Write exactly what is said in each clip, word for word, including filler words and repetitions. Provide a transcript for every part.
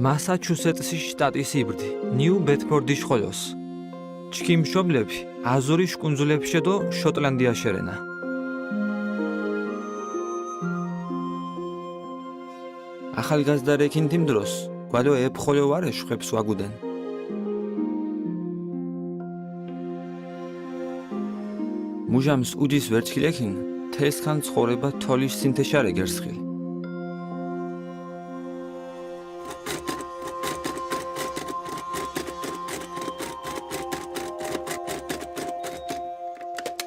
მასაჩუსეტსის შტატის იბრდი, ნიუ ბედფორდის ხოლოს. ჩქიმ მშობლეფი აზორის კუნძულებშე დო შოტლანდიაშე რენა. ახალგაზრდა რეკინ თიმ დროს გვალო ეფ ხოლო ვარე შვებს ვაგუდენ. მუჟამს უჯის ვერჩქილ ეკინ, თელსქან ცხოვრება თოლის სინთეშ არე გერსხილ.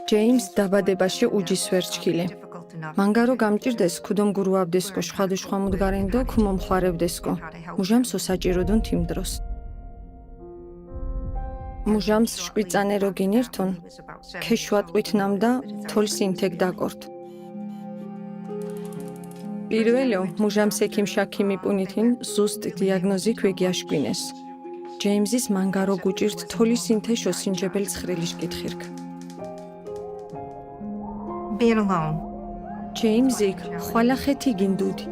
ჯეიმს დაბადებაში უჯის ვერჩქილე. მანგარო გამჭირდეს ქუდომ გურუავდესკო შვადუშ ხვამუდგარენდო ქუმომხვარევდესკო. მუჟამს ოსაჭიროდუნ თიმ დროს. მუჟამს შვიდწანერო გინირთუნ, ქეშვატყვით ნამდა თოლ სინთეკ დაკორთ. პირველო, მუჟამს ექიმ შაქი მიპუნითინ ზუსტ დიაგნოზი ქუეგიაშკვინეს. ჯეიმზის მანგარო გუჭირთ თოლის სინთეშ ოსინჯებელ ცხრილიშ კითხირქ. Being alone. ჯეიმზიკ ხვალა ხეთი გინდუდი.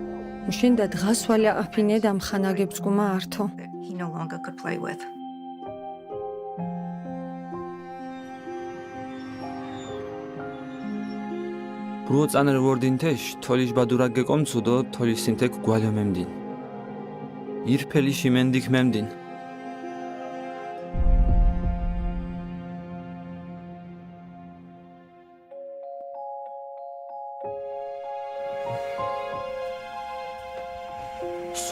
მუშენდა დღას ვალა აფინე და მხანა გებწკუმა ართო. That he no longer could play with. ბრუო წანერ ვორდინ თეშ თოლის ბადურა გეკომცუდო თოლის სინთეკ გვალო მემდინ. ირფელი შიმენდიქ მემდინ.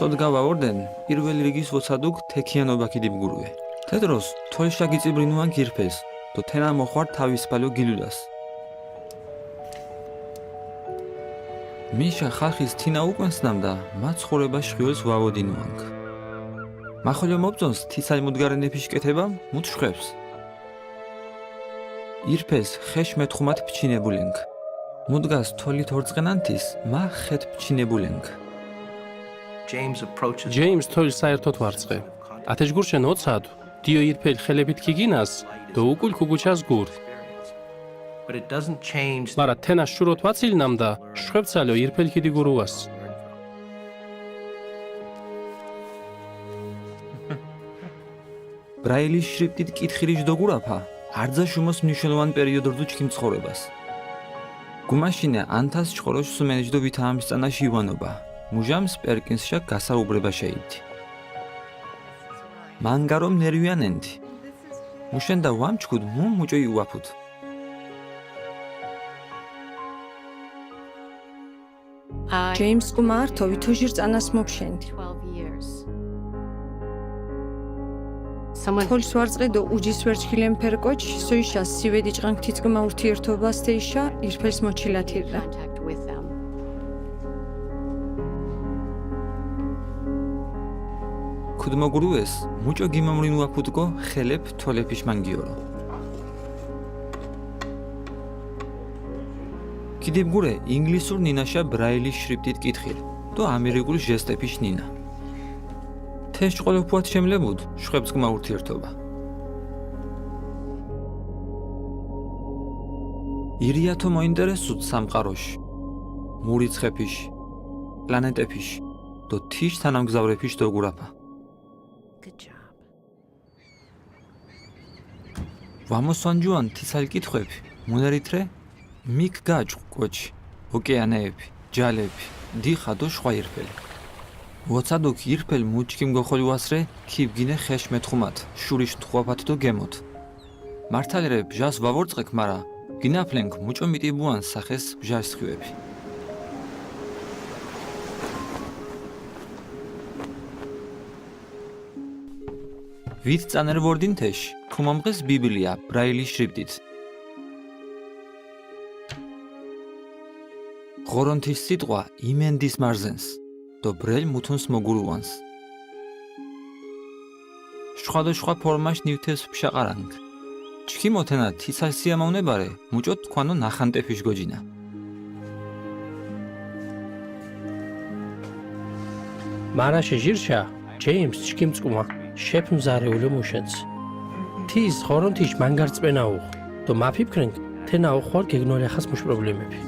სოდგა ვავორდენ პირველი რიგის ვოცადუქ თექიანობა ქიდი ბგურუე. თე დროს თოლშა გიწიბრინუან ქირფეს, დო თენა მოხვარ თავის პალო გილულას. ნიშა ხალხის თინა უკუნსნამ და მა ცხოვრება შხიოლს ვავოდინუანქ. მახოლო მობწონს თისალ მუდგარენეფიშ კეთება მუთ შვებს. ირფეს ხეშ მეთხუმათ ფჩინებულენქ. მუდგას თოლით ორწყენანთის მა ხეთ ფჩინებულენქ. James approaches. ჯეიმს თოლ საერთოდ ვარცხე. ათეშ გურჩენ ოცად, დიო ირფელ ხელებით ქიგინას, დო უკულ ქუგუჩას გურთ. But it doesn't change. მარა თენა შუროთ ვაცილნამ და შვებცალო ირფელ ქიდი გურუას. ბრაილის შრიფტით კითხირი ჯდოგურაფა, არძა შუმოს მნიშვნელოვან პერიოდორ დუჩქიმ ცხოვრებას. გუმაშინე ანთას ჩხოროშ სუმენეჯდო ვითამის წანაში ივანობა, მუჟამს პერკინსშა გასაუბრება შეიდი. მანგარომ ნერვიანენდი. მუშენდა ვამჩქუდ მუ მუჭო იუაფუთ. ჯეიმს კუმართო ვითოჟირ წანას მობშენდი. თოლს ვარწყედო უჯის ვერჩქილენ ფერკოჩ, სოიშა სივედი ჭყანქ თიწყკმა ურთიერთობას თეიშა ირფელს მოჩილათირდა. ქუდმოგურუეს მუჭო გიმომრინ ვაფუტკო ხელებ თოლეფიშ მანგიორო. ქიდი ბგურე ინგლისურ ნინაშა ბრაილის შრიფტით კითხილ, დო ამერიკულ ჟესტეფიშ ნინა. თეშ ყოველ ფუათ შემლებუდ შვებს კმა ურთიერთობა. ირიათო მოინტერესუდ სამყაროშ, მურიცხეფიშ, პლანეტეფიშ, დო თიშ თანამგზავრეფიშ დოგურაფა. ვამოსვანჯუან თისალ კითხვეფი, მუნერითრე მიქ გაჭ კოჩ, ოკეანეეფი, ჯალეფი, დიხა დო შვაირფელი. ვოცადუქ ირფელ მუჩქიმ გოხოლ ვასრე, ქიბგინე ხეშ მეთხუმათ, შურიშ თხუაფათ დო გემოთ. მართალ რე ბჟას ვავორწეკ, მარა გინაფლენქ მუჭო მიტიბუან სახეს ბჟას სხივეფი. ვით წანერ ვორდინ თეშ ქუმამღეს ბიბლია ბრაილის შრიფტით. ღორონთის სიტყვა იმენდის მარზენს, დო ბრელ მუთუნს მოგურუანს. შვადოშხვა ფორმაშ ნივთეს ფშაყარანქ. ჩქიმ ოთენა თისალ სიამავნებარე, მუჭო თქვანო ნახანტეფიშ გოჯინა. მარა შეჟირშა, ჯეიმს ჩქიმ წკუმა, შეფ მზარეულო მუშენც. თის ღორონთიშ მანგარწმენა უღ, დო მაფიფქრენქ, ენა ოხვარ გეგნორიახას მუშ პრობლემები.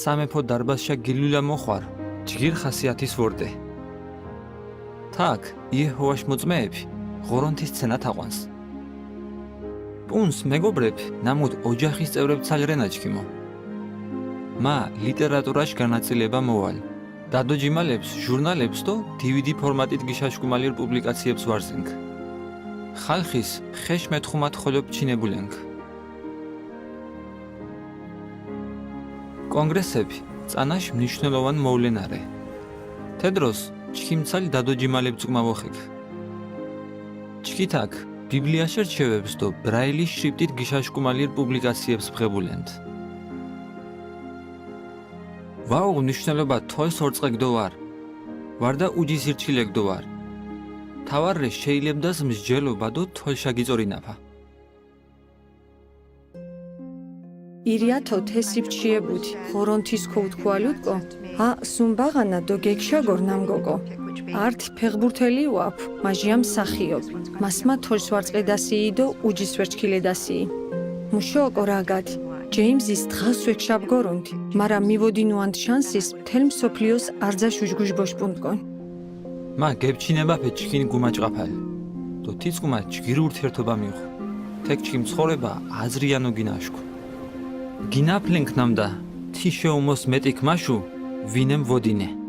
სამეფო დარბაზშა გილულა მოხვარ, ჯგირ ხასიათის ვორტე. თაქ იეჰოვაშ მოწმეები ღორონთის ცენათ აყვანს. პუნს მეგობრებ ნამუდ ოჯახის წევრებ ცალ რენა ჩქიმო. მა ლიტერატურაშ განაწილება მოვალ. დადო ჯიმალებს, ჟურნალებს დო დივიდი ფორმატით გიშაშკუმალირ პუბლიკაციებს ვარზენქ. ხალხის ხეშ მეთხუმათ ხოლო ჩინებულენქ. კონგრესები წანაშ მნიშვნელოვან მოვლენარე. თედროს ჩქიმცალ დადო ჯიმალებ წუკმა ვოხეკ. ჩქითაქ ბიბლიაში რჩევებს დო ბრაილის შრიფტით გიშაშკუმალირ პუბლიკაციებს ბღებულენთ. ვაუღ მნიშვნელობა თოლს ორწყეკ დო ვარ. ვარდა უჯის ირჩილეკ დო ვარ. თავარრე შეიძლებდას მსჯელობა დო თოლშა გიწორინაფა. ირიათო თესიბჩიებუთი ღორონთის ქოუთქვალუტკო, ა სუმბაღანა დო გეგშაგორ ნამგოკო. ართი ფეხბურთელი ვაფ, მაჟიამ სახიობ. მასმა თოლს ვარწყედასიი დო უჯის ვერჩქილედასიი. მუშო ოკო რაგად, ჯეიმზის დღას ვექშაბგორუნთ, მარა მივოდინუანთ შანსის მთელ მსოფლიოს არძაშ უჯგუჟ ბოშპუნტკონ. მა გებჩინებაფე ჩქინ გუმაჭყაფალ. დო თიცკუმა ჯგირი ურთიერთობა მიღუ. თეკ ჩქიმ ცხოვრება აზრიანო გინაშქუ. გინაფლენქ ნამდა, თიშე უმოს მეტი ქმაშუ, ვინემ ვოდინე.